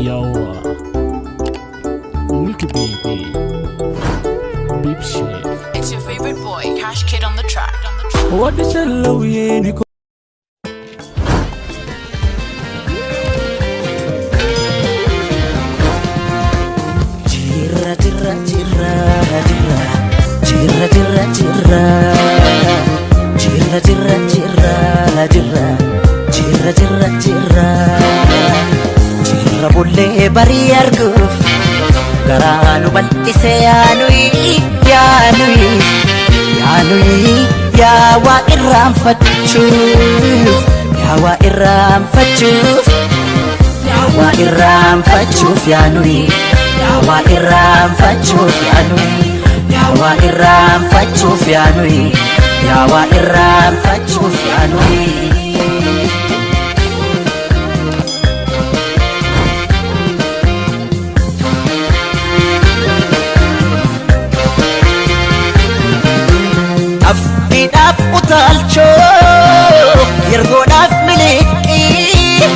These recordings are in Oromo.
Yawa Mulki Baby Bibshe. It's your favorite boy, Cash Kid on the track. On the track. Wadda shallauye ni. Jirra jirra jirra jirra jirra jirra jirra jirra jirra jirra jirra jirra jirra jirra jirra bullee barii arguuf garaa nu bal'ise yaanuyi yaanuyi yaanuyi yaa waa irraanfachuuf yaa waa irraanfachuuf yaa waa irraanfachuuf yaanuyi yaa waa irraanfachuuf yaanuyi yaa waa irraanfachuuf yaanuyi yaa waa irraanfachuuf yaanuyi. Affiidhaaf utaalchoo yergoodhaaf miliqii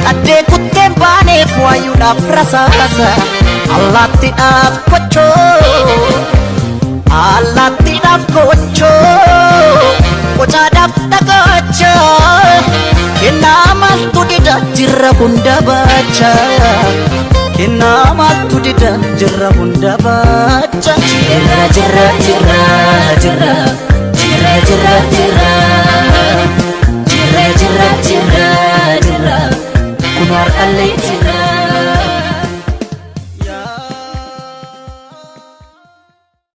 qaddee kutteen baaneef waayuudhaaf rasaasa allaattiidhaaf kochoo allaattiidhaaf kochoo qocaadhaaf dhagaacha kennaa maaltu dida jirra hunda baacha kennaa maaltu dida jirra hunda baacha jirra jirra jirra jirra jirra jirra jirra jirra jirra jirra jirra kun har'allee